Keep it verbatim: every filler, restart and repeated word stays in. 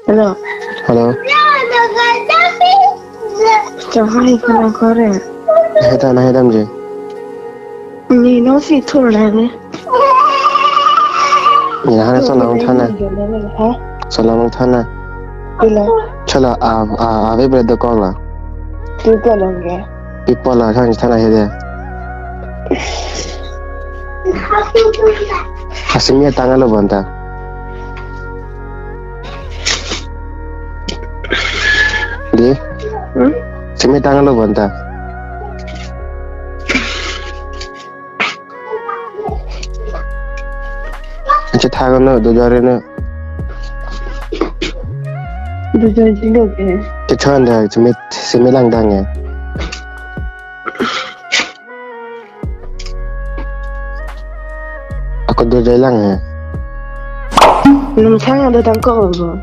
Hello. Hello. Chahai kena kore. Heta na hetam je. Ni no si thur na ne. Ni na hana salam thana. Ha? Salam thana. Ila. Chala a a ave bre do kong la. Tu ko long ge. People la thang thana hede. Asing ya tangalo bonta. Di? Hmm? Simi tangalo bonta. Acha thagono, dojore no. Dojore jilo ke. Kechon da, simi, simi langdang ya. Ako dojai lang ya. Nung sang ada tangko bo.